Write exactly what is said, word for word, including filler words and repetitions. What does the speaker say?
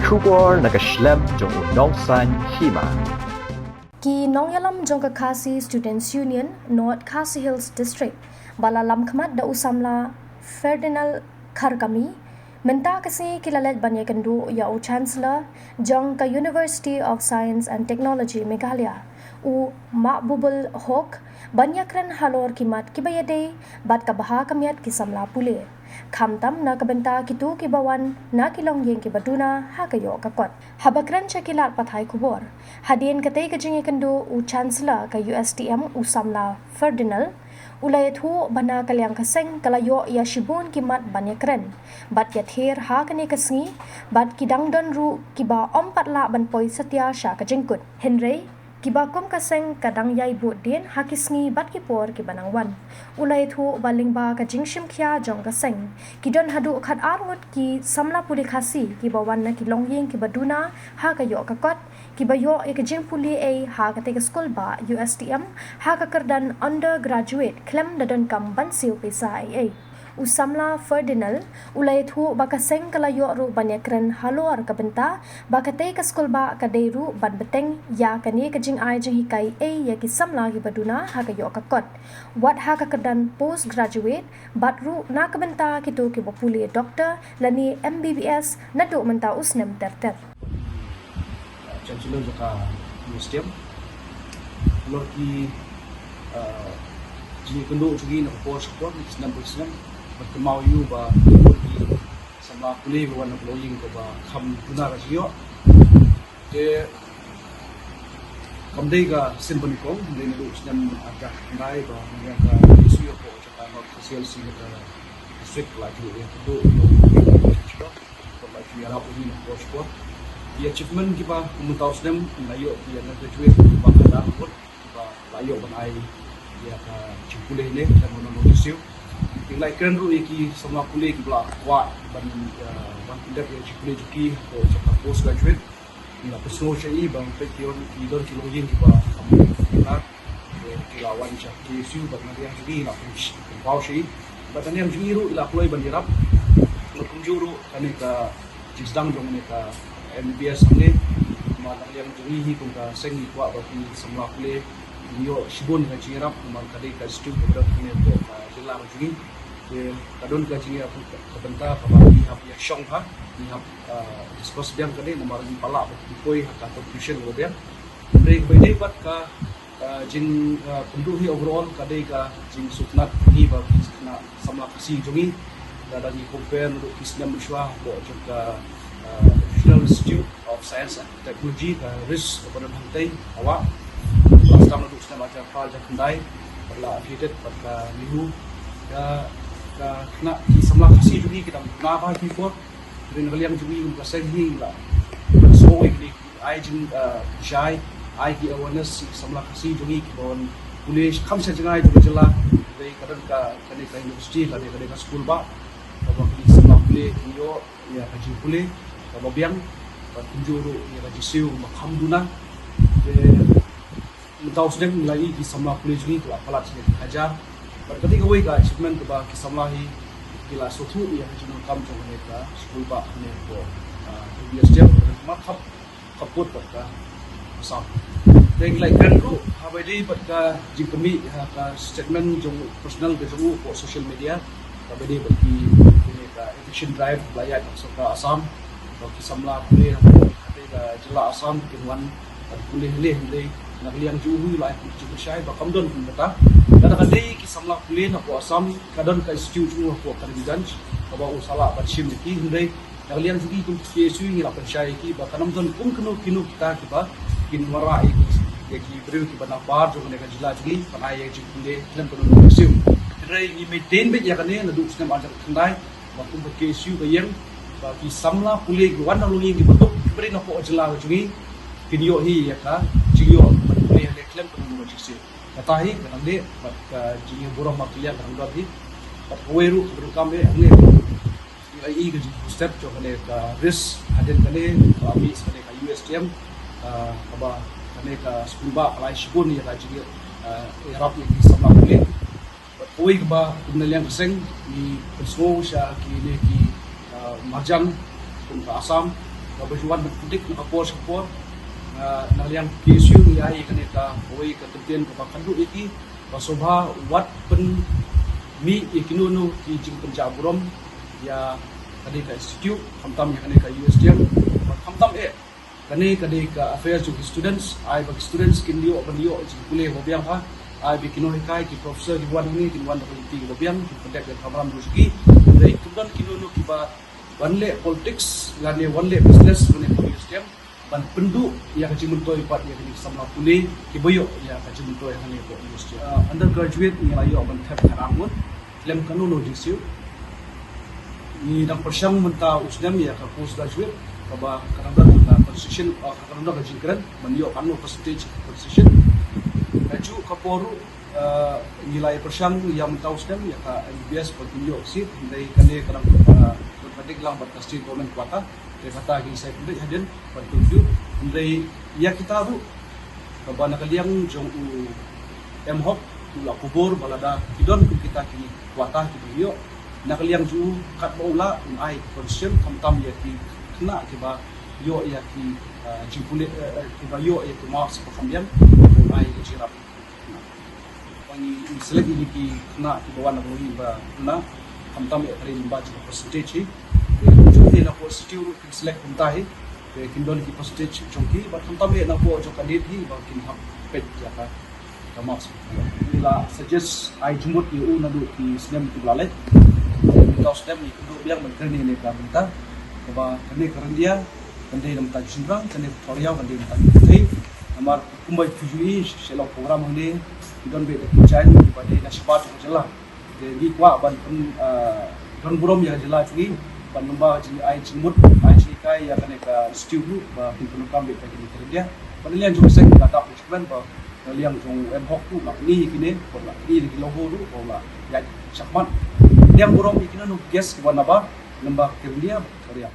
Khubor na ka shlem jong u Nongsaiñ Hima. Ki nongïalam jong ka Khasi Students Union, North Khasi Hills District, ba la lamkhmat da u samla Ferdinand Kharkami, mynta ka sngi ki la leit ban ïakynduh ïa u Chancellor jong ka University of Science and Technology Meghalaya, u Mahbubul Hoque, ban ïakren halor ki mat kiba ïadei bad ka bha ka miat ki samla pule, khamtam na ka bynta kito kiba wan na ki longïing kiba duna ha ka ïoh ka kot. Haba kren sha ki lad pathai khubor hadien katei ka jingïakynduh, u Chancellor ka U S T M, u samla Ferdinand, u la ïathuh ba na ka liang ka seng ka la ïoh ïa shibun ki mat ban ïakren bad ïathir ha kane ka sngi, bad ki dang don ruh kiba ym pat lah ban poi satia sha ka jingkut. Hynrei kiba kum ka seng ka dang ïai bud dien ha ki sngi bad ki por kiba nang wan. U la ïathuh ba lyngba ka jingshim khia jong ka seng, ki don haduh khat ar ngut ki samla pule Khasi kiba wan na ki longïing kiba duna ha ka ïoh ka kot, kiba ïoh ïa ka jingpule ei ha katei ka skul bah U S T M ha ka kyrdan undergraduate khlem da donkam ban siew pisa ei ei. U samla Ferdinand u la ïathuh ba ka seng ka la ïoh ruh ban ïakren halor ka bynta ba katei ka skul bah ka dei ruh ban bteng ïa kane ka jingai jinghikai ei ïa ki samla kiba duna ha ka ïoh ka kot, wat ha ka kyrdan postgraduate, bad ruh na ka bynta kito kiba pule doctor lane M B B S naduh mynta u snem ter ter. Chancellor jong ka U S T M. Halor ki, ah, jingïakynduh jong ngi na ka por sha ka por, na ki snem pa ki snem, bad kynmaw ïa u ba ki samla pule ba wan na ka longïing kaba kham duna ka jingïoh. Te kam dei ka sien ba nyngkong, dei naduh u snem arhajar khyndai ba na ka issue ka Ka North Khasi Hills District la ju ïakynduh, la ju ïarap ïa ngi na ka por sha ka por. Ki achievement kiba kum mynta u snem la ïoh ki undergraduate kiba khatdang ngut kiba la ïoh ban ai ïa ka jingpule ne ka nongmynnoh jingsiewsih. Ki la kren ruh ïa ki samla pule kiba la kwah ban, eh, ban pyndep ïa ka jingpule jong ki hapoh jong ka postgraduate. Ngi la pynsngew sha i ba peit ki don, ki don ki longïing kiba kham duna. Ki la wan sha K S U bad na liang jong ngi la pynpaw sha i. Bad na liang jong ngi ruh i la kloi ban ïarap. Bad kumjuh ruh kane ka jingsdang jong kane ka M B B S hangne. Namar na liang jong ngi hi kum ka seng ngi kwah ba ki samla pule kin ïoh shibun ka jingïarap namar ka dei ka institute kaba don hangne hapoh ka jylla ka jong ngi. Te ka don ka jingïarap ka bynta kaba ngi hap ïa shong ha, ngi hap, ah, discuss biang kane namar ngi palat ba ki poi ha ka competition kaba biang. Hynrei kaba ïadei bad ka, ah, jing, ah, pynduh hi overall ka dei ka jingsngewtynnat ngi ba ki khynnah samla Khasi jong ngi. Lada ngi compare naduh ki snem mynshuwa hapoh jong ka, ah, Regional Institute of Science and Technology, ka RIST kaba don hangtei, Hawah. Last time naduh snem arhajar phra, arhajar khyndai, bad la affiliated bad ka NEHU. Ka, ka khynnah ki samla Khasi jong ngi ki dang duna bha ki por. Hynrei na ka liang jong ngi kum ka seng hi la pynsngew ïa kine ki ai jing, eh, jai, ai ki awareness ïa ki samla Khasi jong ngi kiba wan pule kham sha jngai jong ka jylla. Hynrei ka don ka, kane ka university, kane, kane ka skul bah kaba ki samla pule ki ïoh ïa ka jingpule kaba biang, bad kumjuh ruh ïa ka jingsiew ba kham duna. Te mynta u snem ngi la ïohi ki samla pule jong ngi ki la palat sha ki hajar. Bad kane kawei ka achievement kaba ki samla hi ki la sngewthuh ïa ka jingdonkam jong kane ka skul bah kane ka, ah, K B S T F, kane ka mat khap, khap bud bad ka Assam. Te ngi la ïakren ruh haba ïadei bad ka jingkynmaw ha ka statement jong u personal ka jong u hapoh social media. Kaba ïadei bad ki, kine ka eviction drive ba la ïaid da ka sorkar Assam, ba ki samla pule hapoh katei ka jylla Assam kin wan ban pule hi leh, hynrei na ka liang jong u hi la ai jingpynshai ba kam don kumta. Lada ka dei ki samla pule na hapoh Assam ka don ka institute jong u hapoh Karimganj kaba u sa lah ban shim ïa ki, hynrei na ka liang jong ngi kum K S U ngi la pynshai ïa ki ba kan ym don kum kino kino kita kiba kin wanrah ïa ki, ïa ki briew kiba nabar jong kane ka jylla jong ngi ban ai ïa ka jingpule khlem ka nongmynnoh jingsiewsih. Hynrei ngi maintain beit ïa kane naduh u snem arhajar khyndai, ba kum ka K S U ka ïeng ba ki samla pule kiba wan na longïing kiba duk kiba dei na hapoh jylla ka jong ngi kin ïoh hi ïa ka jingïoh ban pule ha leh khlem ka nongmynnoh jingsiewsih. Kata hi ka dang dei bad ka jingïaburom markylliang ka dang don hi. Bad kawei ruh kaba donkam eh hangne, ngi la ïohi ka jingstep jong kane ka RIST hadien kane ba mih sa kane ka U S T M, ah, kaba kane ka skul bah ka la ai shibun ïa ka jingïa, ah, ïarap ïa ki samla pule. Bad kawei kaba kum na liang ka seng ngi pynsngew sha kine ki, ah, marjan kum ka Assam, Kaba ju wan ban pyndik na ka por sha ka por, ah, na liang K S U ngi ai ïa kane kawei ka kyntien kaba khatduh ïa ki, ba sngewbha wat pynmih ïa kino kino ki jingpynjah burom ïa kane ka institute, khamtam ïa kane ka U S T M, bad khamtam eh kane ka dei ka affair jong ki students, ai ba ki students kin ïoh ban ïoh jingpule ba biang ha, ai ba ki nonghikai, ki professor ki wan hangne kin wan da ka lynti ba biang, kin pyndep ïa ka kamram jong ki, hynrei kim don kino kino kiba wan leh politics lane wan leh business hangne hapoh U S T M ban pynduh ïa ka jingmyntoi bad ïa kine ki samla pule kiba ïoh ïa ka jingmyntoi hangne hapoh U S T M. Ah, undergraduate ngi la ïoh ban thep khatar ngut, khlem kano kano jingsiew. Ngi dang pyrshang mynta u snem ïa ka postgraduate, kaba ka dang don ka concession, ah, ka dang don ka jingkren ban ïoh kano percentage concession. Kajuh ka por ruh, ah, ngi la ïa pyrshang ïa mynta u snem ïa ka M B B S ban pynïoh seat, hynrei kane ka dang, ah, contradict lang bad ka state government quota. Te kata ki sa pynbeit hadien ban pynïoh, hynrei ïa kita ruh, kaba na ka liang jong u M Hok u la kubur ba lada ki don kum kita ki quota kiba ïoh, na ka liang jong u katba u lah un ai concession, khamtam ïa ki khynnah kiba ïoh ïa ki, ah, jingpule, eh, eh, kiba ïoh ïa ki marks ba kham biang, un ai ïa ki jingïarap. Ba ngi select ïa ki khynnah kiba wan na ka longïing ba khynnah, khamtam ïa ka ri lyngba jong ka percentage hi. Te kumjuh hi na ka institute ruh kin select kumta hi. Te kin don ki percentage jong ki, bad khamtam ïa na ka jong ka date hi ba kin hap peit ïa ka, ka marks. Ngi la suggest ai jingmut ïa u naduh ki snem kiba la leit. Mynta u snem ngi kynduh biang ban kren ïa kane ka bynta, kaba kane ka ryndia kan dei na bynta ki shynrang, kane ka thohriaw kan dei na bynta ki kynthei. Namar kumba phi ju ïohi, sha long program hangne ki don beit da ki jaiñ kiba dei na shabar jong ka jylla. Te ngi kwah ban pyn, ah, don burom ïa ka jylla jong ngi, ban lyngba ka jingai jingmut, ai jinghikai ïa kane ka institute ruh ba kin pyndonkam beit ïa kane ka ryndia. Bad na liang jong ka seng ngi la dap jingkmen ba na liang jong u M Hok ruh la kynnoh ïa kine, bad la kynnoh ïa ki logo ruh, bad la ïaid shakhmat. Liang burom ïa kine ki guest kiba na bar lyngba ka ryndia bad ka ryndia.